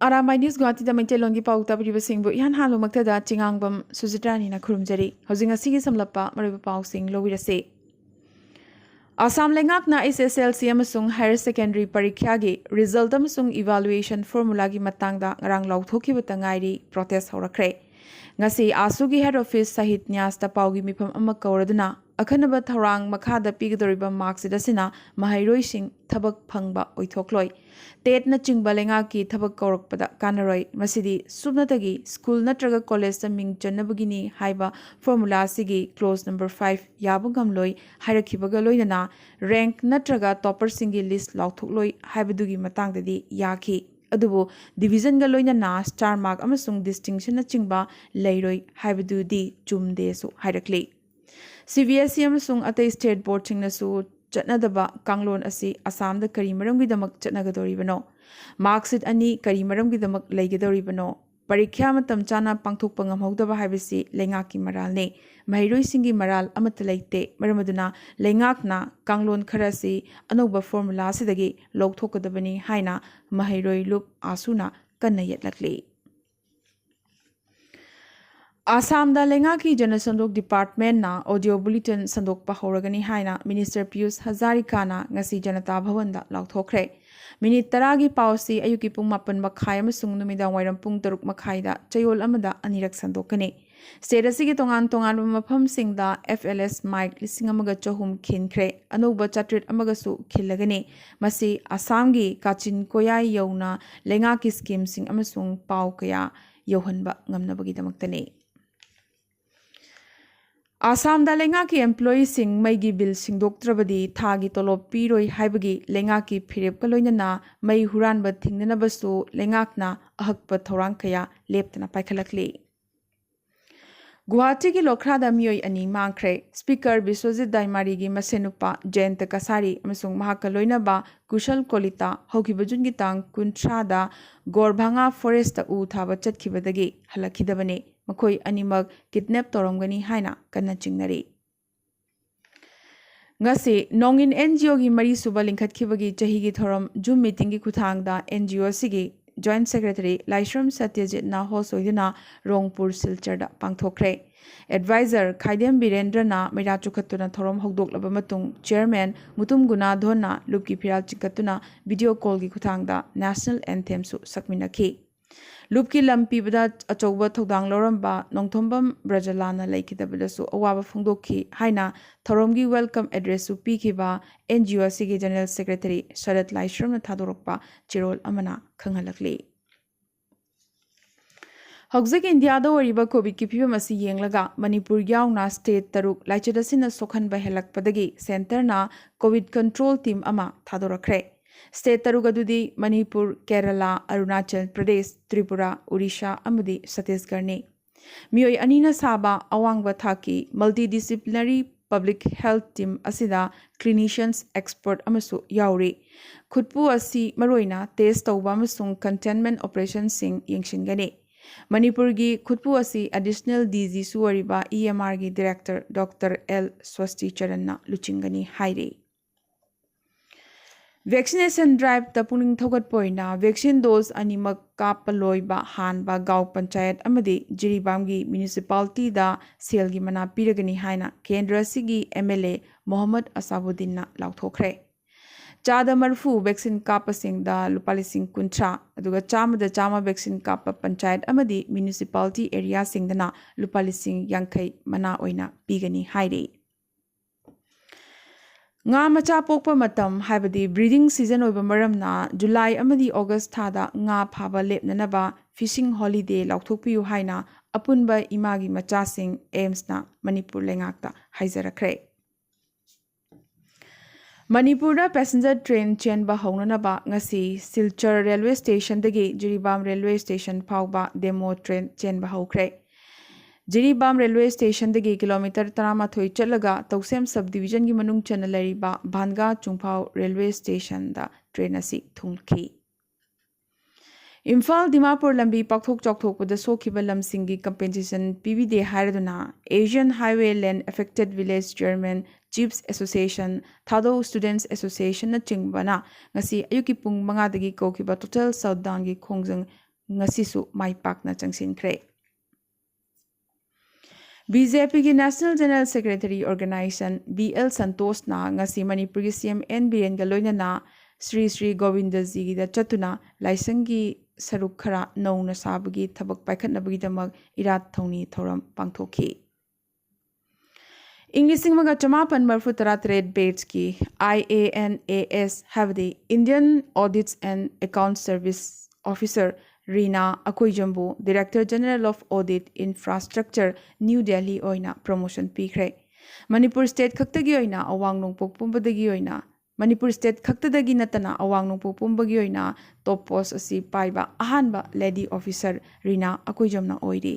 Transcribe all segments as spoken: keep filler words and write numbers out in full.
R ꯑꯥꯏ news ꯒꯨꯋꯥꯍꯥꯇꯤꯗ ꯃꯩꯇꯩꯂꯣꯟꯒꯤ ꯄꯥꯎ ꯇꯥꯕꯤꯔꯤꯕꯁꯤꯡꯕꯨ ꯏꯍꯥꯟ ꯍꯥꯟꯕꯃꯛꯇꯗ ꯆꯤꯉꯥꯡꯕꯝ ꯁꯨꯖꯤꯇ꯭ꯔꯥꯅꯤꯅ ꯈꯨꯔꯨꯝꯖꯔꯤ꯫ ꯍꯧꯖꯤꯛ ꯉꯁꯤꯒꯤ ꯁꯝꯂꯞꯄ ꯃꯔꯨꯑꯣꯏꯕ ꯄꯥꯎꯁꯤꯡ ꯂꯧꯕꯤꯔꯁꯤ꯫ ꯑꯁꯥꯝ ꯂꯩꯉꯥꯛꯅ ꯑꯩꯆ ꯑꯦꯁ ꯑꯦꯜ ꯁꯤ ꯑꯃꯁꯨꯡ ꯍꯥꯌꯔ ꯁꯦꯀꯦꯟꯗꯔꯤ ꯄꯔꯤꯈ꯭ꯌꯥꯒꯤ ꯔꯤꯖꯜꯠ ꯑꯃꯁꯨꯡ ꯏꯚꯥꯂꯨꯑꯦꯁꯟ ꯐꯣꯔꯃꯨꯂꯥꯒꯤ ꯃꯇꯥꯡꯗ ꯉꯔꯥꯡ ꯂꯥꯎꯊꯣꯛꯈꯤꯕꯇ ꯉꯥꯏꯔꯤ ꯄ꯭ꯔꯣꯇꯦꯁ ꯍꯧꯔꯛꯈ꯭ꯔꯦ꯫ ꯉꯁꯤ ꯑꯥꯁꯨꯒꯤ ꯍꯦꯗ ꯑꯣꯐꯤꯁ ꯁꯥꯍꯤꯠ ꯅ꯭ꯌꯥꯁꯇ ꯄꯥꯎꯒꯤ ꯃꯤꯐꯝ ꯑꯃ ꯀꯧꯔꯗꯨꯅ ꯑꯈꯟꯅꯕ ꯊꯧꯔꯥꯡ ꯃꯈꯥꯗ ꯄꯤꯒꯗꯧꯔꯤꯕ ꯃꯥꯔꯛꯁꯤꯠ ꯑꯁꯤꯅ ꯃꯍꯩꯔꯣꯏꯁꯤꯡ ꯊꯕꯛ ꯐꯪꯕ ꯑꯣꯏꯊꯣꯛꯂꯣꯏ꯫ ꯇꯦꯠꯅꯆꯤꯡꯕ ꯂꯩꯉꯥꯛꯀꯤ ꯊꯕꯛ ꯀꯧꯔꯛꯄꯗ ꯀꯥꯟꯅꯔꯣꯏ꯫ ꯃꯁꯤꯗꯤ ꯁꯨꯞꯅꯇꯒꯤ ꯁ꯭ꯀꯨꯜ ꯅꯠꯇ꯭ꯔꯒ ꯀꯣꯂꯦꯖꯇ ꯃꯤꯡ ꯆꯟꯅꯕꯒꯤꯅꯤ ꯍꯥꯏꯕ ꯐꯣꯔꯃꯨꯂꯥ ꯑꯁꯤꯒꯤ ꯀ꯭ꯂꯣꯖ ꯅꯝꯕꯔ ꯐꯥꯏꯚ ꯌꯥꯕ ꯉꯝꯂꯣꯏ ꯍꯥꯏꯔꯛꯈꯤꯕꯒ ꯂꯣꯏꯅꯅ ꯔꯦꯡꯛ ꯅꯠꯇ꯭ꯔꯒ ꯇꯣꯄꯔꯁꯤꯡꯒꯤ ꯂꯤꯁ ꯂꯥꯎꯊꯣꯛꯂꯣꯏ ꯍꯥꯏꯕꯗꯨꯒꯤ ꯃꯇꯥꯡꯗꯗꯤ ꯌꯥꯈꯤ꯫ ꯑꯗꯨꯕꯨ ꯗꯤꯚꯤꯖꯟꯒ ꯂꯣꯏꯅꯅ ꯁ꯭ꯇꯥꯔ ꯃꯥꯔꯛ ꯑꯃꯁꯨꯡ ꯗꯤꯁꯇꯤꯡꯁꯟꯅꯆꯤꯡꯕ ꯂꯩꯔꯣꯏ ꯍꯥꯏꯕꯗꯨꯗꯤ ꯆꯨꯝꯗꯦꯁꯨ ꯍꯥꯏꯔꯛꯂꯤ꯫ ꯁꯤ ꯕꯤ ꯑꯦꯁ ꯏ ꯑꯃꯁꯨꯡ ꯑꯇꯩ ꯁ꯭ꯇꯦꯠ ꯕꯣꯔꯗꯁꯤꯡꯅꯁꯨ ꯆꯠꯅꯗꯕ ꯀꯥꯡꯂꯣꯟ ꯑꯁꯤ ꯑꯁꯥꯝꯗ ꯀꯔꯤ ꯃꯔꯝꯒꯤꯗꯃꯛ ꯆꯠꯅꯒꯗꯧꯔꯤꯕꯅꯣ? ꯃꯥꯔꯛꯁꯤꯠ ꯑꯅꯤ ꯀꯔꯤ ꯃꯔꯝꯒꯤꯗꯃꯛ ꯂꯩꯒꯗꯧꯔꯤꯕꯅꯣ? ꯄꯔꯤꯈ꯭ꯌꯥ ꯃꯇꯝ ꯆꯥꯅ ꯄꯥꯡꯊꯣꯛꯄ ꯉꯝꯍꯧꯗꯕ ꯍꯥꯏꯕꯁꯤ ꯂꯩꯉꯥꯛꯀꯤ ꯃꯔꯥꯜꯅꯤ꯫ ꯃꯍꯩꯔꯣꯏꯁꯤꯡꯒꯤ ꯃꯔꯥꯜ ꯑꯃꯠꯇ ꯂꯩꯇꯦ꯫ ꯃꯔꯝ ꯑꯗꯨꯅ ꯂꯩꯉꯥꯛꯅ ꯀꯥꯡꯂꯣꯟ ꯈꯔ ꯑꯁꯤ ꯑꯅꯧꯕ ꯐꯣꯔꯃꯨꯂꯥ ꯑꯁꯤꯗꯒꯤ ꯂꯧꯊꯣꯛꯀꯗꯕꯅꯤ ꯍꯥꯏꯅ ꯃꯍꯩꯔꯣꯏ ꯂꯨꯞ ꯑꯥꯁꯨꯅ ꯀꯟꯅ ꯌꯦꯠꯂꯛꯂꯤ꯫ ꯑꯁꯥꯝꯗ ꯂꯩꯉꯥꯛꯀꯤ ꯖꯅꯁꯟꯗꯣꯛ ꯗꯤꯄꯥꯔꯠꯃꯦꯟꯅ ꯑꯣꯗꯤꯑꯣ ꯕꯨꯂꯤꯇꯤꯟ ꯁꯟꯗꯣꯛꯄ ꯍꯧꯔꯒꯅꯤ ꯍꯥꯏꯅ ꯃꯤꯅꯤꯁꯇꯔ ꯄꯤꯌꯨꯁ ꯍꯖꯥꯔꯤꯀꯥꯅ ꯉꯁꯤ ꯖꯅꯇꯥ ꯚꯋꯟꯗ ꯂꯥꯎꯊꯣꯛꯈ꯭ꯔꯦ꯫ ꯃꯤꯅꯤꯠ ꯇꯔꯥꯒꯤ ꯄꯥꯎꯁꯤ ꯑꯌꯨꯛꯀꯤ ꯄꯨꯡ ꯃꯥꯄꯟ ꯃꯈꯥꯏ ꯑꯃꯁꯨꯡ ꯅꯨꯃꯤꯗꯥꯡ ꯋꯥꯏꯔꯝ ꯄꯨꯡ ꯇꯔꯨꯛ ꯃꯈꯥꯏꯗ ꯆꯌꯣꯜ ꯑꯃꯗ ꯑꯅꯤꯔꯛ ꯁꯟꯗꯣꯛꯀꯅꯤ꯫ ꯁ꯭ꯇꯦꯠ ꯑꯁꯤꯒꯤ ꯇꯣꯉꯥꯟ ꯇꯣꯉꯥꯟꯕ ꯃꯐꯝꯁꯤꯡꯗ ꯑꯦꯐ ꯑꯦꯜ ꯑꯦꯁ ꯃꯥꯏꯛ ꯂꯤꯁꯤꯡ ꯑꯃꯒ ꯆꯍꯨꯝ ꯈꯤꯟꯈ꯭ꯔꯦ꯫ ꯑꯅꯧꯕ ꯆꯥꯇ꯭ꯔꯦꯠ ꯑꯃꯒꯁꯨ ꯈꯤꯜꯂꯒꯅꯤ꯫ ꯃꯁꯤ ꯑꯁꯥꯝꯒꯤ ꯀꯥꯆꯤꯟ ꯀꯣꯌꯥꯏ ꯌꯧꯅ ꯂꯩꯉꯥꯛꯀꯤ ꯁ꯭ꯀꯤꯝꯁꯤꯡ ꯑꯃꯁꯨꯡ ꯄꯥꯎ ꯀꯌꯥ ꯌꯧꯍꯟꯕ ꯉꯝꯅꯕꯒꯤꯗꯃꯛꯇꯅꯤ꯫ ꯑꯁꯥꯝꯗ ꯂꯩꯉꯥꯛꯀꯤ ꯑꯦꯝꯄ꯭ꯂꯣꯌꯤꯁꯤꯡ ꯃꯩꯒꯤ ꯕꯤꯜ ꯁꯤꯡꯗꯣꯛꯇ꯭ꯔꯕꯗꯤ ꯊꯥꯒꯤ ꯇꯣꯂꯣꯞ ꯄꯤꯔꯣꯏ ꯍꯥꯏꯕꯒꯤ ꯂꯩꯉꯥꯛꯀꯤ ꯐꯤꯔꯦꯞꯀ ꯂꯣꯏꯅꯅ ꯃꯩ ꯍꯨꯔꯥꯟꯕ ꯊꯤꯡꯅꯅꯕꯁꯨ ꯂꯩꯉꯥꯛꯅ ꯑꯍꯛꯄ ꯊꯧꯔꯥꯡ ꯀꯌꯥ ꯂꯦꯞꯇꯅ ꯄꯥꯏꯈꯠꯂꯛꯂꯤ꯫ ꯒꯨꯋꯥꯍꯥꯇꯤꯒꯤ ꯂꯣꯈ꯭ꯔꯥꯗ ꯃꯤꯑꯣꯏ ꯑꯅꯤ ꯃꯥꯡꯈ꯭ꯔꯦ꯫ ꯁ꯭ꯄꯤꯀꯔ ꯕꯤꯁ꯭ꯋꯖꯤꯠ ꯗꯥꯏꯃꯥꯔꯤꯒꯤ ꯃꯁꯦꯟ ꯅꯨꯄꯥ ꯖꯌꯟꯇ ꯀꯁꯥꯔꯤ ꯑꯃꯁꯨꯡ ꯃꯍꯥꯛꯀ ꯂꯣꯏꯅꯕ ꯀꯨꯁꯜ ꯀꯣꯂꯤꯇꯥ ꯍꯧꯈꯤꯕ ꯖꯨꯟꯒꯤ ꯇꯥꯡ ꯀꯨꯟꯊ꯭ꯔꯥꯗ ꯒꯣꯔꯚꯥꯉꯥ ꯐꯣꯔꯦꯁꯇ ꯎ ꯊꯥꯕ ꯆꯠꯈꯤꯕꯗꯒꯤ ꯍꯜꯂꯛꯈꯤꯗꯕꯅꯤ꯫ ꯃꯈꯣꯏ ꯑꯅꯤꯃꯛ ꯀꯤꯗꯅꯦꯞ ꯇꯧꯔꯝꯒꯅꯤ ꯍꯥꯏꯅ ꯀꯟꯅ ꯆꯤꯡꯅꯔꯤ꯫ ꯉꯁꯤ ꯅꯣꯡꯏꯟ ꯑꯦꯟ ꯖꯤ ꯑꯣꯒꯤ ꯃꯔꯤꯁꯨꯕ ꯂꯤꯡꯈꯠꯈꯤꯕꯒꯤ ꯆꯍꯤꯒꯤ ꯊꯧꯔꯝ ꯖꯨꯝ ꯃꯤꯇꯤꯡꯒꯤ ꯈꯨꯠꯊꯥꯡꯗ ꯑꯦꯟ ꯖꯤ ꯑꯣ ꯑꯁꯤꯒꯤ Joint Secretary ꯂꯥꯏꯁ꯭ꯔꯝ ꯁꯇ꯭ꯌꯖꯤꯠꯅ host ꯑꯣꯏꯗꯨꯅ ꯔꯣꯡꯄꯨꯔ ꯁꯤꯜꯆꯔꯗ ꯄꯥꯡꯊꯣꯛꯈ꯭ꯔꯦ꯫ Advisor ꯈꯥꯏꯗꯦꯝ ꯕꯤꯔꯦꯟꯗ꯭ꯔꯅ ꯃꯩꯔꯥ ꯆꯨꯈꯠꯇꯨꯅ ꯊꯧꯔꯝ ꯍꯧꯗꯣꯛꯂꯕ ꯃꯇꯨꯡ Chairman ꯃꯨꯇꯨꯝ ꯒꯨꯅꯥꯙꯣꯟꯅ ꯂꯨꯞꯀꯤ ꯐꯤꯔꯥꯜ ꯆꯤꯡꯈꯠꯇꯨꯅ video callꯒꯤ ꯈꯨꯠꯊꯥꯡꯗ National Anthemꯁꯨ ꯁꯛꯃꯤꯟꯅꯈꯤ꯫ ꯂꯨꯞꯀꯤ ꯂꯝ ꯄꯤꯕꯗ ꯑꯆꯧꯕ ꯊꯧꯗꯥꯡ ꯂꯧꯔꯝꯕ ꯅꯣꯡꯊꯣꯝꯕꯝ ꯕ꯭ꯔꯖꯂꯥꯅ ꯂꯩꯈꯤꯗꯕꯗꯁꯨ ꯑꯋꯥꯕ ꯐꯣꯡꯗꯣꯛꯈꯤ ꯍꯥꯏꯅ ꯊꯧꯔꯝꯒꯤ welcome addressꯁꯨ ꯄꯤꯈꯤꯕ NGO ꯑꯁꯤꯒꯤ General Secretary ꯁꯔꯠ ꯂꯥꯏꯁ꯭ꯔꯝꯅ ꯊꯥꯗꯣꯔꯛꯄ ꯆꯦꯔꯣꯜ ꯑꯃꯅ ꯈꯪꯍꯜꯂꯛꯂꯤ꯫ ꯍꯧꯖꯤꯛ ꯏꯟꯗꯤꯌꯥꯗ ꯑꯣꯏꯔꯤꯕ ꯀꯣꯚꯤꯗꯀꯤ ꯐꯤꯕꯝ ꯑꯁꯤ ꯌꯦꯡꯂꯒ ꯃꯅꯤꯄꯨꯔ ꯌꯥꯎꯅ state ꯇꯔꯨꯛ ꯂꯥꯏꯆꯠ ꯑꯁꯤꯅ ꯁꯣꯛꯍꯟꯕ ꯍꯦꯜꯂꯛꯄꯗꯒꯤ centreꯅ COVID control team ꯑꯃ ꯊꯥꯗꯣꯔꯛꯈ꯭ꯔꯦ꯫ State ꯇꯔꯨꯛ ꯑꯗꯨꯗꯤ ꯃꯅꯤꯄꯨꯔ, ꯀꯦꯔꯂꯥ, ꯑꯔꯨꯅꯥꯆꯜ ꯄ꯭ꯔꯗꯦꯁ, ꯇ꯭ꯔꯤꯄꯨꯔꯥ, ꯑꯣꯔꯤꯁꯥ ꯑꯃꯗꯤ ꯁꯠꯇꯤꯁꯒꯔꯅꯤ꯫ ꯃꯤꯑꯣꯏ ꯑꯅꯤꯅ ꯁꯥꯕ ꯑꯋꯥꯡꯕ ꯊꯥꯛꯀꯤ multidisciplinary public health team ꯑꯁꯤꯗ clinicians expert ꯑꯃꯁꯨ ꯌꯥꯎꯔꯤ꯫ ꯈꯨꯠꯄꯨ ꯑꯁꯤ ꯃꯔꯨꯑꯣꯏꯅ test ꯇꯧꯕ ꯑꯃꯁꯨꯡ containment operationꯁꯤꯡ ꯌꯦꯡꯁꯤꯟꯒꯅꯤ꯫ ꯃꯅꯤꯄꯨꯔꯒꯤ ꯈꯨꯠꯄꯨ ꯑꯁꯤ Additional DGꯁꯨ ꯑꯣꯏꯔꯤꯕ EMRꯒꯤ Director Doctor L ꯁ꯭ꯋꯁꯇꯤ ꯆꯔꯟꯅ ꯂꯨꯆꯤꯡꯒꯅꯤ ꯍꯥꯏꯔꯤ꯫ Vaccination driveꯇ ꯄꯨꯛꯅꯤꯡ ꯊꯧꯒꯠꯄ ꯑꯣꯏꯅ vaccine dose ꯑꯅꯤꯃꯛ ꯀꯥꯞꯄ ꯂꯣꯏꯕ ꯍꯥꯟꯕ ꯒꯥꯎ ꯄꯟꯆꯥꯌꯠ ꯑꯃꯗꯤ ꯖꯤꯔꯤꯕꯥꯝꯒꯤ municipalityꯗ ꯁꯦꯜꯒꯤ ꯃꯅꯥ ꯄꯤꯔꯒꯅꯤ ꯍꯥꯏꯅ ꯀꯦꯟꯗ꯭ꯔ ꯑꯁꯤꯒꯤ MLA ꯃꯣꯍꯝꯃꯗ ꯑꯁꯥꯕꯨꯗꯗꯤꯟꯅ ꯂꯥꯎꯊꯣꯛꯈ꯭ꯔꯦ꯫ ꯆꯥꯗ ꯃꯔꯤꯐꯨ vaccine ꯀꯥꯞꯄꯁꯤꯡꯗ ꯂꯨꯄꯥ ꯂꯤꯁꯤꯡ ꯀꯨꯟꯊ꯭ꯔꯥ, ꯑꯗꯨꯒ ꯆꯥꯝꯃꯗ ꯆꯥꯝꯃ vaccine ꯀꯥꯞꯄ ꯄꯟꯆꯥꯌꯠ ꯑꯃꯗꯤ municipality areaꯁꯤꯡꯗꯅ ꯂꯨꯄꯥ ꯂꯤꯁꯤꯡ ꯌꯥꯡꯈꯩ ꯃꯅꯥ ꯑꯣꯏꯅ ꯄꯤꯒꯅꯤ ꯍꯥꯏꯔꯤ꯫ ꯉꯥ ꯃꯆꯥ ꯄꯣꯛꯄ ꯃꯇꯝ, ꯍꯥꯏꯕꯗꯤ breeding season ꯑꯣꯏꯕ ꯃꯔꯝꯅ, ꯖꯨꯂꯥꯏ ꯑꯃꯗꯤ ꯑꯣꯒꯁ ꯊꯥꯗ ꯉꯥ ꯐꯥꯕ ꯂꯦꯞꯅꯅꯕ fishing holiday ꯂꯥꯎꯊꯣꯛꯄꯤꯌꯨ ꯍꯥꯏꯅ ꯑꯄꯨꯟꯕ ꯏꯃꯥꯒꯤ ꯃꯆꯥꯁꯤꯡ AIIMSꯅ ꯃꯅꯤꯄꯨꯔ ꯂꯩꯉꯥꯛꯇ ꯍꯥꯏꯖꯔꯛꯈ꯭ꯔꯦ꯫ ꯃꯅꯤꯄꯨꯔꯗ passenger train ꯆꯦꯟꯕ ꯍꯧꯅꯅꯕ ꯉꯁꯤ Silchar railway stationꯗꯒꯤ Jiribam railway station ꯐꯥꯎꯕ demo train ꯆꯦꯟꯕ ꯍꯧꯈ꯭ꯔꯦ꯫ ꯖꯤꯔꯤꯕꯥꯝ railway stationꯗꯒꯤ kilometre ꯇꯔꯥꯃꯥꯊꯣꯏ ꯆꯠꯂꯒ ꯇꯧꯁꯦꯝ sub divisionꯒꯤ ꯃꯅꯨꯡ ꯆꯟꯅ ꯂꯩꯔꯤꯕ ꯚꯥꯟꯒꯥ ꯆꯨꯡꯐꯥꯎ railway stationꯗ train ꯑꯁꯤ ꯊꯨꯡꯈꯤ꯫ ꯏꯝꯐꯥꯜ ꯗꯤꯃꯥꯄꯨꯔ ꯂꯝꯕꯤ ꯄꯥꯛꯊꯣꯛ ꯆꯥꯎꯊꯣꯛꯄꯗ ꯁꯣꯛꯈꯤꯕ ꯂꯝꯁꯤꯡꯒꯤ compensation ꯄꯤꯕꯤꯗꯦ ꯍꯥꯏꯔꯗꯨꯅ Asian Highway Land Affected Village Chairman Chiefs Association, Thadou Students Associationꯅꯆꯤꯡꯕꯅ ꯉꯁꯤ ꯑꯌꯨꯛꯀꯤ ꯄꯨꯡ ꯃꯉꯥꯗꯒꯤ ꯀꯧꯈꯤꯕ ꯇꯣꯇꯦꯜ ꯁꯠꯗꯥꯎꯟꯒꯤ ꯈꯣꯡꯖꯪ ꯉꯁꯤꯁꯨ ꯃꯥꯏ ꯄꯥꯛꯅ ꯆꯪꯁꯤꯟꯈ꯭ꯔꯦ꯫ ꯕꯤ ꯖꯦ ꯄꯤꯒꯤ National General Secretary Organization B L ꯁꯟꯇꯣꯁꯅ ꯉꯁꯤ ꯃꯅꯤꯄꯨꯔꯒꯤ ꯁꯤ ꯑꯦꯝ ꯑꯦꯟ ꯕꯤꯔꯦꯟꯒ ꯂꯣꯏꯅꯅ ꯁ꯭ꯔꯤ ꯁ꯭ꯔꯤ ꯒꯣꯕꯤꯟꯗꯖꯤꯒꯤꯗ ꯆꯠꯇꯨꯅ ꯂꯥꯏꯁꯪꯒꯤ ꯁꯔꯨꯛ ꯈꯔ ꯅꯧꯅ ꯁꯥꯕꯒꯤ ꯊꯕꯛ ꯄꯥꯏꯈꯠꯅꯕꯒꯤꯗꯃꯛ ꯏꯔꯥꯠ ꯊꯧꯅꯤ ꯊꯧꯔꯝ ꯄꯥꯡꯊꯣꯛꯈꯤ꯫ ꯏꯪ ꯂꯤꯁꯤꯡ ꯑꯃꯒ ꯆꯃꯥꯄꯟ ꯃꯔꯤꯐꯨ ꯇꯔꯥ ꯇꯔꯦꯠ ꯕꯦꯠꯁꯀꯤ I A N A S, ꯍꯥꯏꯕꯗꯤ Indian Audits and Account Service Officer, Rina ꯑꯀꯣꯏꯖꯝꯕꯨ Director General of Audit Infrastructure, New Delhi ꯑꯣꯏꯅ ꯄ꯭ꯔꯃꯣꯁꯟ ꯄꯤꯈ꯭ꯔꯦ꯫ ꯃꯅꯤꯄꯨꯔ ꯁ꯭ꯇꯦꯠ ꯈꯛꯇꯒꯤ ꯑꯣꯏꯅ ꯑꯋꯥꯡ ꯅꯣꯡꯄꯣꯛ ꯄꯨꯝꯕꯗꯒꯤ ꯑꯣꯏꯅ, ꯃꯅꯤꯄꯨꯔ ꯁ꯭ꯇꯦꯠ ꯈꯛꯇꯗꯒꯤ ꯅꯠꯇꯅ ꯑꯋꯥꯡ ꯅꯣꯡꯄꯣꯛ ꯄꯨꯝꯕꯒꯤ ꯑꯣꯏꯅ ꯇꯣꯞ ꯄꯣꯁ ꯑꯁꯤ ꯄꯥꯏꯕ ꯑꯍꯥꯟꯕ ꯂꯦꯗꯤ ꯑꯣꯐꯤꯁꯔ ꯔꯤꯅꯥ ꯑꯀꯣꯏꯖꯝꯅ ꯑꯣꯏꯔꯤ꯫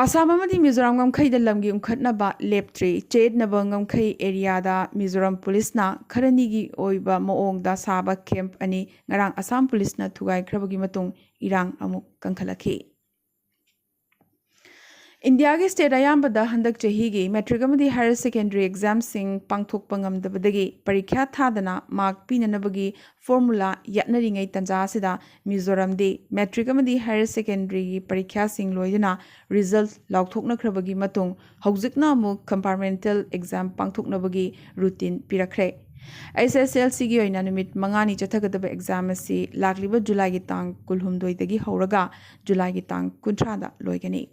ꯑꯁꯥꯝ ꯑꯃꯗꯤ ꯃꯤꯖꯣꯔꯥꯝ ꯉꯝꯈꯩꯗ ꯂꯝꯒꯤ ꯎꯪꯈꯠꯅꯕ ꯂꯦꯞꯇ꯭ꯔꯤ꯫ ꯆꯌꯦꯠꯅꯕ ꯉꯝꯈꯩ ꯑꯦꯔꯤꯌꯥꯗ ꯃꯤꯖꯣꯔꯥꯝ ꯄꯨꯂꯤꯁꯅ ꯈꯔꯅꯤꯒꯤ ꯑꯣꯏꯕ ꯃꯑꯣꯡꯗ ꯁꯥꯕ ꯀꯦꯝꯞ ꯑꯅꯤ ꯉꯔꯥꯡ ꯑꯁꯥꯝ ꯄꯨꯂꯤꯁꯅ ꯊꯨꯒꯥꯏꯈ꯭ꯔꯕꯒꯤ ꯃꯇꯨꯡ ꯏꯔꯥꯡ ꯑꯃꯨꯛ ꯀꯟꯈꯠꯂꯛꯈꯤ꯫ ꯏꯟꯗꯤꯌꯥꯒꯤ ꯁ꯭ꯇꯦꯠ ꯑꯌꯥꯝꯕꯗ ꯍꯟꯗꯛ ꯆꯍꯤꯒꯤ ꯃꯦꯇ꯭ꯔꯤꯛ ꯑꯃꯗꯤ ꯍꯥꯌꯔ ꯁꯦꯀꯦꯟꯗꯔꯤ ꯑꯦꯛꯖꯥꯝꯁꯤꯡ ꯄꯥꯡꯊꯣꯛꯄ ꯉꯝꯗꯕꯗꯒꯤ ꯄꯔꯤꯈ꯭ꯌꯥ ꯊꯥꯗꯅ ꯃꯥꯔꯛ ꯄꯤꯅꯅꯕꯒꯤ ꯐꯣꯔꯃꯨꯂꯥ ꯌꯥꯠꯅꯔꯤꯉꯩ ꯇꯥꯟꯖꯥ ꯑꯁꯤꯗ ꯃꯤꯖꯣꯔꯥꯝꯗꯤ ꯃꯦꯇ꯭ꯔꯤꯛ ꯑꯃꯗꯤ ꯍꯥꯌꯔ ꯁꯦꯀꯦꯟꯗꯔꯤꯒꯤ ꯄꯔꯤꯈ꯭ꯌꯥꯁꯤꯡ ꯂꯣꯏꯗꯨꯅ ꯔꯤꯖꯜꯠ ꯂꯥꯎꯊꯣꯛꯅꯈ꯭ꯔꯕꯒꯤ ꯃꯇꯨꯡ ꯍꯧꯖꯤꯛꯅ ꯑꯃꯨꯛ ꯀꯝꯄꯥꯔꯠꯃꯦꯟꯇꯦꯜ ꯑꯦꯛꯖꯥꯝ ꯄꯥꯡꯊꯣꯛꯅꯕꯒꯤ ꯔꯨꯇꯤꯟ ꯄꯤꯔꯛꯈ꯭ꯔꯦ꯫ ꯑꯦꯁ ꯑꯦꯁ ꯑꯦꯜ ꯁꯤꯒꯤ ꯑꯣꯏꯅ ꯅꯨꯃꯤꯠ ꯃꯉꯥꯅꯤ ꯆꯠꯊꯒꯗꯕ ꯑꯦꯛꯖꯥꯝ ꯑꯁꯤ ꯂꯥꯛꯂꯤꯕ ꯖꯨꯂꯥꯏꯒꯤ ꯇꯥꯡ ꯀꯨꯟꯍꯨꯝꯗꯣꯏꯗꯒꯤ ꯍꯧꯔꯒ ꯖꯨꯂꯥꯏꯒꯤ ꯇꯥꯡ ꯀꯨꯟꯊ꯭ꯔꯥꯗ ꯂꯣꯏꯒꯅꯤ꯫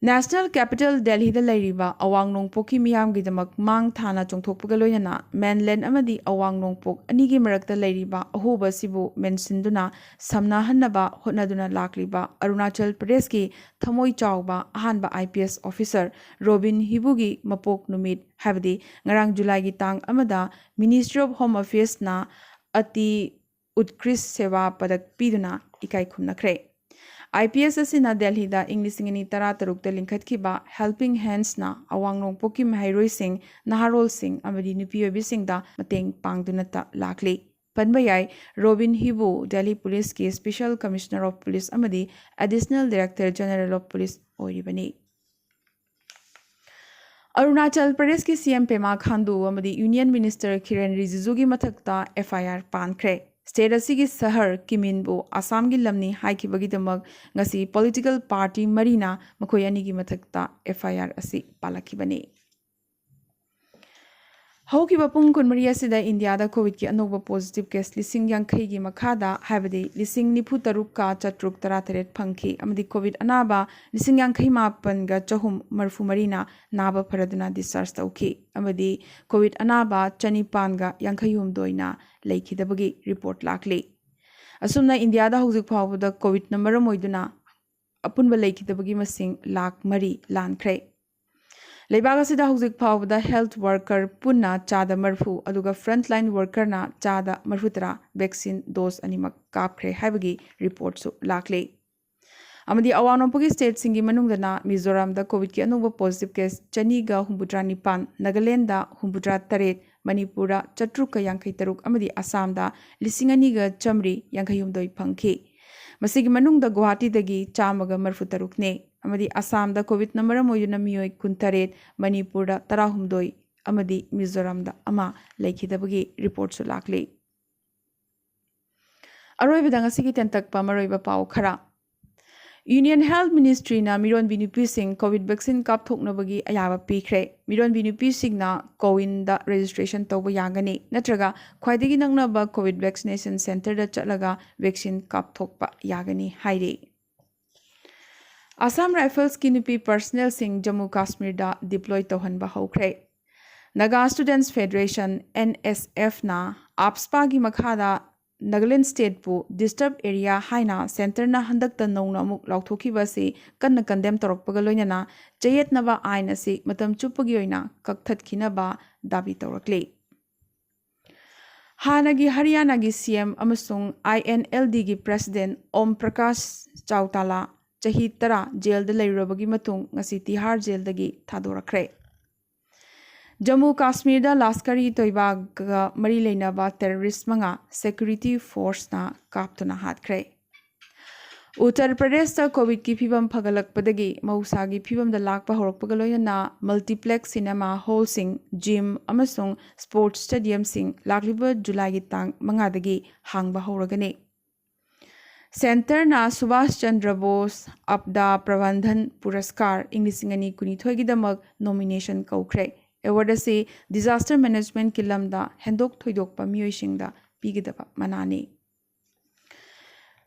ꯅꯦꯁꯅꯦꯜ ꯀꯦꯄꯤꯇꯦꯜ ꯗꯦꯜꯍꯤꯗ ꯂꯩꯔꯤꯕ ꯑꯋꯥꯡ ꯅꯣꯡꯄꯣꯛꯀꯤ ꯃꯤꯌꯥꯝꯒꯤꯗꯃꯛ ꯃꯥꯡ ꯊꯥꯅ ꯆꯣꯡꯊꯣꯛꯄꯒ ꯂꯣꯏꯅꯅ ꯃꯦꯟꯂꯦꯟ ꯑꯃꯗꯤ ꯑꯋꯥꯡ ꯅꯣꯡꯄꯣꯛ ꯑꯅꯤꯒꯤ ꯃꯔꯛꯇ ꯂꯩꯔꯤꯕ ꯑꯍꯣꯕ ꯑꯁꯤꯕꯨ ꯃꯦꯟꯁꯤꯟꯗꯨꯅ ꯁꯝꯅꯍꯟꯅꯕ ꯍꯣꯠꯅꯗꯨꯅ ꯂꯥꯛꯂꯤꯕ ꯑꯔꯨꯅꯥꯆꯜ ꯄ꯭ꯔꯗꯦꯁꯀꯤ ꯊꯃꯣꯏ ꯆꯥꯎꯕ ꯑꯍꯥꯟꯕ I P S officer Robin ꯍꯤꯕꯨꯒꯤ ꯃꯄꯣꯛ ꯅꯨꯃꯤꯠ, ꯍꯥꯏꯕꯗꯤ ꯉꯔꯥꯡ ꯖꯨꯂꯥꯏꯒꯤ ꯇꯥꯡ ꯑꯃꯗ Ministry of Home Affairsꯅ ꯑꯇꯤ ꯎꯠꯀ꯭ꯔꯤꯁ ꯁꯦꯕꯥ ꯄꯗꯛ ꯄꯤꯗꯨꯅ ꯏꯀꯥꯏ ꯈꯨꯝꯅꯈ꯭ꯔꯦ꯫ I P S ꯑꯁꯤꯅ ꯗꯦꯜꯍꯤꯗ ꯏꯪ ꯂꯤꯁꯤꯡ ꯑꯅꯤ ꯇꯔꯥꯇꯔꯨꯛꯇ ꯂꯤꯡꯈꯠꯈꯤꯕ Helping Handsꯅ ꯑꯋꯥꯡ ꯅꯣꯡꯄꯣꯛꯀꯤ ꯃꯍꯩꯔꯣꯏꯁꯤꯡ, ꯅꯍꯥꯔꯣꯜꯁꯤꯡ ꯑꯃꯗꯤ ꯅꯨꯄꯤ ꯑꯣꯏꯕꯤꯁꯤꯡꯗ ꯃꯇꯦꯡ ꯄꯥꯡꯗꯨꯅꯇ ꯂꯥꯛꯂꯤ꯫ ꯄꯟꯕ ꯌꯥꯏ, ꯔꯣꯕꯤꯟ ꯍꯤꯕꯨ ꯗꯦꯜꯂꯤ ꯄꯨꯂꯤꯁꯀꯤ Special Commissioner of Police ꯑꯃꯗꯤ Additional Director General of Police ꯑꯣꯏꯔꯤꯕꯅꯤ꯫ ꯑꯔꯨꯅꯥꯆꯜ ꯄ꯭ꯔꯗꯦꯁꯀꯤ C M ꯄꯦꯃꯥ ꯈꯥꯟꯗꯨ ꯑꯃꯗꯤ Union Minister ꯀꯤꯔꯦꯟ ꯔꯤꯖꯤꯖꯨꯒꯤ ꯃꯊꯛꯇ F I R ꯄꯥꯟꯈ꯭ꯔꯦ꯫ State ꯑꯁꯤꯒꯤ ꯁꯍꯔ ꯀꯤꯃꯤꯟꯕꯨ ꯑꯁꯥꯝꯒꯤ ꯂꯝꯅꯤ ꯍꯥꯏꯈꯤꯕꯒꯤꯗꯃꯛ ꯉꯁꯤ political party ꯃꯔꯤꯅ ꯃꯈꯣꯏ ꯑꯅꯤꯒꯤ ꯃꯊꯛꯇ F I R ꯑꯁꯤ ꯄꯥꯜꯂꯛꯈꯤꯕꯅꯤ꯫ ꯍꯧꯈꯤꯕ ꯄꯨꯡ ꯀꯨꯟꯃꯔꯤ ꯑꯁꯤꯗ ꯏꯟꯗꯤꯌꯥꯗ ꯀꯣꯚꯤꯗꯀꯤ ꯑꯅꯧꯕ positive case ꯂꯤꯁꯤꯡ ꯌꯥꯡꯈꯩꯒꯤ ꯃꯈꯥꯗ, ꯍꯥꯏꯕꯗꯤ ꯂꯤꯁꯤꯡ ꯅꯤꯐꯨ ꯇꯔꯨꯛꯀ ꯆꯥꯇ꯭ꯔꯨꯛ ꯇꯔꯥꯇꯔꯦꯠ ꯐꯪꯈꯤ ꯑꯃꯗꯤ ꯀꯣꯚꯤꯗ ꯑꯅꯥꯕ ꯂꯤꯁꯤꯡ ꯌꯥꯡꯈꯩ ꯃꯥꯄꯟꯒ ꯆꯍꯨꯝ ꯃꯔꯤꯐꯨ ꯃꯔꯤꯅ ꯅꯥꯕ ꯐꯔꯗꯨꯅ discharge ꯇꯧꯈꯤ ꯑꯃꯗꯤ ꯀꯣꯚꯤꯗ ꯑꯅꯥꯕ ꯆꯅꯤꯄꯥꯟꯒ ꯌꯥꯡꯈꯩ ꯍꯨꯝꯗꯣꯏꯅ ꯂꯩꯈꯤꯗꯕꯒꯤ report ꯂꯥꯛꯂꯤ꯫ ꯑꯁꯨꯝꯅ ꯏꯟꯗꯤꯌꯥꯗ ꯍꯧꯖꯤꯛ ꯐꯥꯎꯕꯗ ꯀꯣꯚꯤꯗꯅ ꯃꯔꯝ ꯑꯣꯏꯗꯨꯅ ꯑꯄꯨꯟꯕ ꯂꯩꯈꯤꯗꯕꯒꯤ ꯃꯁꯤꯡ ꯂꯥꯈ ꯃꯔꯤ ꯂꯥꯟꯈ꯭ꯔꯦ꯫ ꯂꯩꯕꯥꯛ ꯑꯁꯤꯗ ꯍꯧꯖꯤꯛ ꯐꯥꯎꯕꯗ health worker ꯄꯨꯟꯅ ꯆꯥꯗ ꯃꯔꯤꯐꯨ ꯑꯗꯨꯒ frontline workerꯅ ꯆꯥꯗ ꯃꯔꯤꯐꯨ ꯇꯔꯥ vaccine dose ꯑꯅꯤꯃꯛ ꯀꯥꯞꯈ꯭ꯔꯦ ꯍꯥꯏꯕꯒꯤ reportꯁꯨ ꯂꯥꯛꯂꯤ꯫ ꯑꯃꯗꯤ ꯑꯋꯥꯡ ꯅꯣꯡꯄꯣꯛꯀꯤ stateꯁꯤꯡꯒꯤ ꯃꯅꯨꯡꯗꯅ ꯃꯤꯖꯣꯔꯥꯝꯗ ꯀꯣꯚꯤꯗꯀꯤ ꯑꯅꯧꯕ positive case ꯆꯅꯤꯒ ꯍꯨꯝꯐꯨꯇꯔꯥ ꯅꯤꯄꯥꯟ, ꯅꯥꯒꯥꯂꯦꯟꯗ ꯍꯨꯝꯐꯨꯇꯔꯥ ꯇꯔꯦꯠ, ꯃꯅꯤꯄꯨꯔꯗ ꯆꯥꯇ꯭ꯔꯨꯛꯀ ꯌꯥꯡꯈꯩ ꯇꯔꯨꯛ ꯑꯃꯗꯤ ꯑꯁꯥꯝꯗ ꯂꯤꯁꯤꯡ ꯑꯅꯤꯒ ꯆꯥꯃꯔꯤ ꯌꯥꯡꯈꯩ ꯍꯨꯝꯗꯣꯏ ꯐꯪꯈꯤ꯫ ꯃꯁꯤꯒꯤ ꯃꯅꯨꯡꯗ ꯒꯨꯋꯥꯍꯥꯇꯤꯗꯒꯤ ꯆꯥꯝꯃꯒ ꯃꯔꯤꯐꯨ ꯇꯔꯨꯛꯅꯤ ꯑꯃꯗꯤ ꯑꯁꯥꯝꯗ ꯀꯣꯚꯤꯗꯅ ꯃꯔꯝ ꯑꯣꯏꯗꯨꯅ ꯃꯤꯑꯣꯏ ꯀꯨꯟꯇꯔꯦꯠ, ꯃꯅꯤꯄꯨꯔꯗ ꯇꯔꯥꯍꯨꯝꯗꯣꯏ ꯑꯃꯗꯤ ꯃꯤꯖꯣꯔꯥꯝꯗ ꯑꯃ ꯂꯩꯈꯤꯗꯕꯒꯤ reportꯁꯨ ꯂꯥꯛꯂꯤ꯫ ꯑꯔꯣꯏꯕꯗ ꯉꯁꯤꯒꯤ ꯇꯦꯟꯇꯛꯄ ꯃꯔꯨꯑꯣꯏꯕ ꯄꯥꯎ ꯈꯔ꯫ Union Health Ministryꯅ ꯃꯤꯔꯣꯟꯕꯤ ꯅꯨꯄꯤꯁꯤꯡ ꯀꯣꯚꯤꯗ vaccine ꯀꯥꯞꯊꯣꯛꯅꯕꯒꯤ ꯑꯌꯥꯕ ꯄꯤꯈ꯭ꯔꯦ꯫ ꯃꯤꯔꯣꯟꯕꯤ ꯅꯨꯄꯤꯁꯤꯡꯅ COWINꯗ registration ꯇꯧꯕ ꯌꯥꯒꯅꯤ, ꯅꯠꯇ꯭ꯔꯒ ꯈ꯭ꯋꯥꯏꯗꯒꯤ ꯅꯛꯅꯕ ꯀꯣꯚꯤꯗ vaccination centreꯗ ꯆꯠꯂꯒ vaccine ꯀꯥꯞꯊꯣꯛꯄ ꯌꯥꯒꯅꯤ ꯍꯥꯏꯔꯤ꯫ Assam Riflesꯀꯤ ꯅꯨꯄꯤ personnelꯁꯤꯡ ꯖꯝꯃꯨ ꯀꯥꯁꯃꯤꯔꯗ deploy ꯇꯧꯍꯟꯕ ꯍꯧꯈ꯭ꯔꯦ꯫ Naga Students Federation, NSFꯅ AFSPAꯒꯤ ꯃꯈꯥꯗ ꯅꯥꯒꯥꯂꯦꯟ stateꯄꯨ disturb area ꯍꯥꯏꯅ centreꯅ ꯍꯟꯗꯛꯇ ꯅꯧꯅ ꯑꯃꯨꯛ ꯂꯥꯎꯊꯣꯛꯈꯤꯕ ꯑꯁꯤ ꯀꯟꯅ condemn ꯇꯧꯔꯛꯄꯒ ꯂꯣꯏꯅꯅ ꯆꯌꯦꯠꯅꯕ ꯑꯥꯏꯟ ꯑꯁꯤ ꯃꯇꯝ ꯆꯨꯞꯄꯒꯤ ꯑꯣꯏꯅ ꯀꯛꯊꯠꯈꯤꯅꯕ ꯗꯥꯕꯤ ꯇꯧꯔꯛꯂꯤ꯫ ꯍꯥꯟꯅꯒꯤ ꯍꯔꯤꯌꯥꯅꯥꯒꯤ CM ꯑꯃꯁꯨꯡ INLDꯒꯤ president ꯑꯣꯝ ꯄ꯭ꯔꯀꯥꯁ ꯆꯧꯇꯥꯂꯥ ꯆꯍꯤ ꯇꯔꯥ ꯖꯦꯜꯗ ꯂꯩꯔꯨꯔꯕꯒꯤ ꯃꯇꯨꯡ ꯉꯁꯤ ꯇꯤꯍꯥꯔ ꯖꯦꯜꯗꯒꯤ ꯊꯥꯗꯣꯔꯛꯈ꯭ꯔꯦ꯫ ꯖꯝꯃꯨ ꯀꯥꯁꯃꯤꯔꯗ ꯂꯥꯁꯀꯔ ꯏ ꯇꯣꯏꯕꯥꯒ ꯃꯔꯤ ꯂꯩꯅꯕ ꯇꯦꯔꯣꯔꯤꯁ ꯃꯉꯥ ꯁꯦꯀ꯭ꯌꯨꯔꯤꯇꯤ ꯐꯣꯔꯁꯅ ꯀꯥꯞꯇꯨꯅ ꯍꯥꯠꯈ꯭ꯔꯦ꯫ ꯎꯠꯇꯔ ꯄ꯭ꯔꯗꯦꯁꯇ ꯀꯣꯚꯤꯗꯀꯤ ꯐꯤꯕꯝ ꯐꯒꯠꯂꯛꯄꯗꯒꯤ ꯃꯍꯧꯁꯥꯒꯤ ꯐꯤꯕꯝꯗ ꯂꯥꯛꯄ ꯍꯧꯔꯛꯄꯒ ꯂꯣꯏꯅꯅ ꯃꯜꯇꯤꯄ꯭ꯂꯦꯛꯁ ꯁꯤꯅꯦꯃꯥ ꯍꯣꯜꯁꯤꯡ, ꯖꯤꯝ ꯑꯃꯁꯨꯡ ꯁ꯭ꯄꯣꯔꯠꯁ ꯁ꯭ꯇꯦꯗꯤꯌꯝꯁꯤꯡ ꯂꯥꯛꯂꯤꯕ ꯖꯨꯂꯥꯏꯒꯤ ꯇꯥꯡ ꯃꯉꯥꯗꯒꯤ ꯍꯥꯡꯕ ꯍꯧꯔꯒꯅꯤ꯫ ꯁꯦꯟꯇꯔꯅ ꯁꯨꯚꯥꯁ ꯆꯟꯗ꯭ꯔ ꯕꯣꯁ ꯑꯞꯗꯥ ꯄ꯭ꯔꯕꯟꯙꯟ ꯄꯨꯔꯁꯀꯥꯔ ꯏꯪ ꯂꯤꯁꯤꯡ ꯑꯅꯤ ꯀꯨꯟꯅꯤꯊꯣꯏꯒꯤꯗꯃꯛ ꯅꯣꯃꯤꯅꯦꯁꯟ ꯀꯧꯈ꯭ꯔꯦ꯫ ꯑꯦꯋꯥꯔꯗ ꯑꯁꯤ ꯗꯤꯖꯥꯁꯇꯔ ꯃꯦꯅꯦꯖꯃꯦꯟꯠꯀꯤ ꯂꯝꯗ ꯍꯦꯟꯗꯣꯛ ꯊꯣꯏꯗꯣꯛꯄ ꯃꯤꯑꯣꯏꯁꯤꯡꯗ ꯄꯤꯒꯗꯕ ꯃꯅꯥꯅꯤ꯫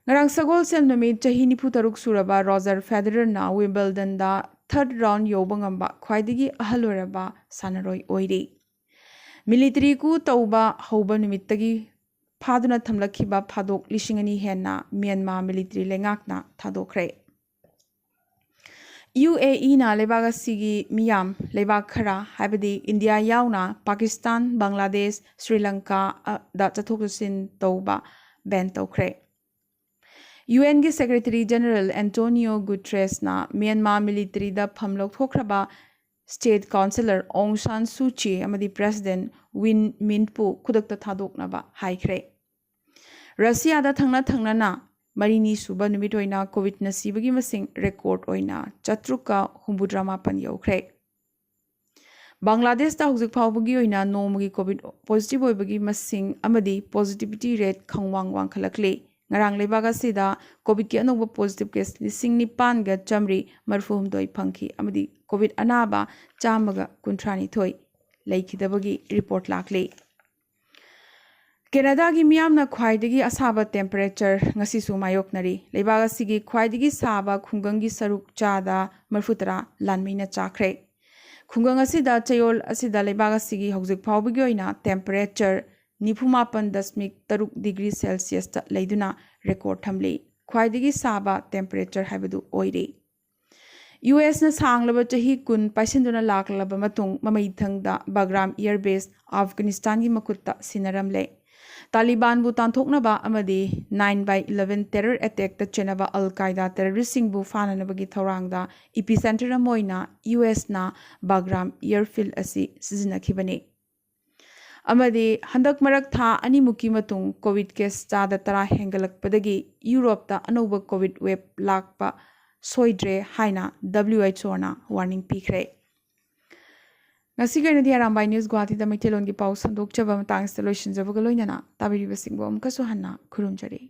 ꯉꯔꯥꯡ ꯁꯒꯣꯜꯁꯦꯜ ꯅꯨꯃꯤꯠ, ꯆꯍꯤ ꯅꯤꯐꯨ ꯇꯔꯨꯛ ꯁꯨꯔꯕ ꯔꯣꯖꯔ ꯐꯦꯗꯔꯔꯅ ꯋꯤꯝꯕꯜꯗꯟꯗ ꯊꯔꯗ ꯔꯥꯎꯟꯗ ꯌꯧꯕ ꯉꯝꯕ ꯈ꯭ꯋꯥꯏꯗꯒꯤ ꯑꯍꯜ ꯑꯣꯏꯔꯕ ꯁꯥꯟꯅꯔꯣꯏ ꯑꯣꯏꯔꯤ꯫ ꯃꯤꯂꯤꯇꯔꯤ ꯀꯨ ꯇꯧꯕ ꯍꯧꯕ ꯅꯨꯃꯤꯠꯇꯒꯤ ꯐꯥꯗꯨꯅ ꯊꯝꯂꯛꯈꯤꯕ ꯐꯥꯗꯣꯛ ꯂꯤꯁꯤꯡ ꯑꯅꯤ ꯍꯦꯟꯅ ꯃ꯭ꯌꯥꯟꯃꯥꯔ ꯃꯤꯂꯤꯇꯔꯤ ꯂꯩꯉꯥꯛꯅ ꯊꯥꯗꯣꯛꯈ꯭ꯔꯦ꯫ ꯌꯨ ꯑꯦ ꯏꯅ ꯂꯩꯕꯥꯛ ꯑꯁꯤꯒꯤ ꯃꯤꯌꯥꯝ ꯂꯩꯕꯥꯛ ꯈꯔ, ꯍꯥꯏꯕꯗꯤ ꯏꯟꯗꯤꯌꯥ ꯌꯥꯎꯅ ꯄꯥꯀꯤꯁꯇꯥꯟ, ꯕꯪꯒ꯭ꯂꯥꯗꯦꯁ, ꯁ꯭ꯔꯤ ꯂꯪꯀꯥꯗ ꯆꯠꯊꯣꯛ ꯆꯠꯁꯤꯟ ꯇꯧꯕ ꯕꯦꯟ ꯇꯧꯈ꯭ꯔꯦ꯫ U ꯑꯦꯟꯒꯤ secretary general Antonio ꯒꯨꯇ꯭ꯔꯦꯁꯅ Myanmar ꯃꯤꯂꯤꯇꯔꯤꯗ ꯐꯝ ꯂꯧꯊꯣꯛꯈ꯭ꯔꯕ ꯁ꯭ꯇꯦꯠ ꯀꯥꯎꯟꯁꯤꯂꯔ ꯑꯣꯡ ꯁꯥꯟ ꯁꯨ ꯆꯤ ꯑꯃꯗꯤ ꯄ꯭ꯔꯦꯁꯤꯗꯦꯟꯠ ꯋꯤꯟ ꯃꯤꯟꯠꯄꯨ ꯈꯨꯗꯛꯇ ꯊꯥꯗꯣꯛꯅꯕ ꯍꯥꯏꯈ꯭ꯔꯦ꯫ ꯔꯁꯤꯌꯥꯗ ꯊꯪꯅ ꯊꯪꯅꯅ ꯃꯔꯤꯅꯤ ꯁꯨꯕ ꯅꯨꯃꯤꯠ ꯑꯣꯏꯅ ꯀꯣꯚꯤꯗꯅ ꯁꯤꯕꯒꯤ ꯃꯁꯤꯡ ꯔꯦꯀꯣꯔꯗ ꯑꯣꯏꯅ ꯆꯥꯇ꯭ꯔꯨꯛꯀ ꯍꯨꯝꯐꯨꯇꯔꯥꯃꯥꯄꯟ ꯌꯧꯈ꯭ꯔꯦ꯫ ꯕꯪꯒ꯭ꯂꯥꯗꯦꯁꯇ ꯍꯧꯖꯤꯛ ꯐꯥꯎꯕꯒꯤ ꯑꯣꯏꯅ ꯅꯣꯡꯃꯒꯤ ꯀꯣꯚꯤꯗ ꯄꯣꯖꯤꯇꯤꯚ ꯑꯣꯏꯕꯒꯤ ꯃꯁꯤꯡ ꯑꯃꯗꯤ ꯄꯣꯖꯤꯇꯤꯚꯤꯇꯤ ꯔꯦꯠ ꯈꯪꯋꯥꯡ ꯋꯥꯡꯈꯠꯂꯛꯂꯤ꯫ ꯉꯔꯥꯡ ꯂꯩꯕꯥꯛ ꯑꯁꯤꯗ ꯀꯣꯚꯤꯗꯀꯤ ꯑꯅꯧꯕ ꯄꯣꯖꯤꯇꯤꯚ ꯀꯦꯁ ꯂꯤꯁꯤꯡ ꯅꯤꯄꯥꯟꯒ ꯆꯥꯃꯔꯤ ꯃꯔꯤꯐꯨ ꯍꯨꯝꯗꯣꯏ ꯐꯪꯈꯤ ꯑꯃꯗꯤ ꯀꯣꯚꯤꯗ ꯑꯅꯥꯕ ꯆꯥꯝꯃꯒ ꯀꯨꯟꯊ꯭ꯔꯥ ꯅꯤꯊꯣꯏ ꯂꯩꯈꯤꯗꯕꯒꯤ ꯔꯤꯄꯣꯔꯠ ꯂꯥꯛꯂꯤ꯫ ꯀꯦꯅꯥꯗꯥꯒꯤ ꯃꯤꯌꯥꯝꯅ ꯈ꯭ꯋꯥꯏꯗꯒꯤ ꯑꯁꯥꯕ ꯇꯦꯝꯄꯔꯦꯆꯔ ꯉꯁꯤꯁꯨ ꯃꯥꯌꯣꯛꯅꯔꯤ꯫ ꯂꯩꯕꯥꯛ ꯑꯁꯤꯒꯤ ꯈ꯭ꯋꯥꯏꯗꯒꯤ ꯁꯥꯕ ꯈꯨꯡꯒꯪꯒꯤ ꯁꯔꯨꯛ ꯆꯥꯗ ꯃꯔꯤꯐꯨꯇꯔꯥ ꯂꯥꯟꯃꯩꯅ ꯆꯥꯈ꯭ꯔꯦ꯫ ꯈꯨꯡꯒꯪ ꯑꯁꯤꯗ ꯆꯌꯣꯜ ꯑꯁꯤꯗ ꯂꯩꯕꯥꯛ ꯑꯁꯤꯒꯤ ꯍꯧꯖꯤꯛ ꯐꯥꯎꯕꯒꯤ ꯑꯣꯏꯅ ꯇꯦꯝꯄꯔꯦꯆꯔ ꯅꯤꯐꯨꯃꯥꯄꯟ ꯗꯁꯃꯤꯛ ꯇꯔꯨꯛ ꯗꯤꯒ꯭ꯔꯤ ꯁꯦꯜꯁꯤꯌꯁꯇ ꯂꯩꯗꯨꯅ ꯔꯦꯀꯣꯔꯗ ꯊꯝꯂꯤ꯫ ꯈ꯭ꯋꯥꯏꯗꯒꯤ ꯁꯥꯕ ꯇꯦꯝꯄꯔꯦꯆꯔ ꯍꯥꯏꯕꯗꯨ ꯑꯣꯏꯔꯤ꯫ ꯌꯨ ꯑꯦꯁꯅ ꯁꯥꯡꯂꯕ ꯆꯍꯤ ꯀꯨꯟ ꯄꯥꯏꯁꯤꯟꯗꯨꯅ ꯂꯥꯛꯂꯕ ꯃꯇꯨꯡ ꯃꯃꯩꯊꯪꯗ ꯕꯒ꯭ꯔꯥꯝ ꯏꯌꯔ ꯕꯦꯁ ꯑꯐꯒꯥꯅꯤꯁꯇꯥꯟꯒꯤ ꯃꯈꯨꯠꯇ ꯁꯤꯟꯅꯔꯝꯂꯦ꯫ ꯇꯥꯂꯤꯕꯥꯟꯕꯨ ꯇꯥꯟꯊꯣꯛꯅꯕ ꯑꯃꯗꯤ nine eleven terror attackꯇ ꯆꯦꯟꯅꯕ ꯑꯜ ꯀꯥꯏꯗꯥ terroristꯁꯤꯡꯕꯨ ꯐꯥꯅꯅꯕꯒꯤ ꯊꯧꯔꯥꯡꯗ epicenter ꯑꯃ ꯑꯣꯏꯅ USꯅ ꯕꯥꯒ꯭ꯔꯥꯝ airfield ꯑꯁꯤ ꯁꯤꯖꯤꯟꯅꯈꯤꯕꯅꯤ꯫ ꯑꯃꯗꯤ ꯍꯟꯗꯛ ꯃꯔꯛ ꯊꯥ ꯑꯅꯤꯃꯨꯛꯀꯤ ꯃꯇꯨꯡ COVID case ꯆꯥꯗ ꯇꯔꯥ ꯍꯦꯟꯒꯠꯂꯛꯄꯗꯒꯤ ꯌꯨꯔꯣꯞꯇ ꯑꯅꯧꯕ COVID wave ꯂꯥꯛꯄ ꯁꯣꯏꯗ꯭ꯔꯦ ꯍꯥꯏꯅ WHOꯅ warning ꯄꯤꯈ꯭ꯔꯦ꯫ ꯉꯁꯤꯒꯤ ꯑꯣꯏꯅꯗꯤ ꯑꯔꯥꯝꯕꯥꯏ News ꯒꯨꯋꯥꯍꯥꯇꯤꯗ ꯃꯩꯇꯩꯂꯣꯟꯒꯤ ꯄꯥꯎ ꯁꯟꯗꯣꯛꯆꯕ ꯃꯇꯥꯡꯁꯤꯗ ꯂꯣꯏꯁꯤꯟꯖꯕꯒ ꯂꯣꯏꯅꯅ ꯇꯥꯕꯤꯔꯤꯕꯁꯤꯡꯕꯨ ꯑꯃꯨꯛꯀꯁꯨ ꯍꯟꯅ ꯈꯨꯔꯨꯝꯖꯔꯤ꯫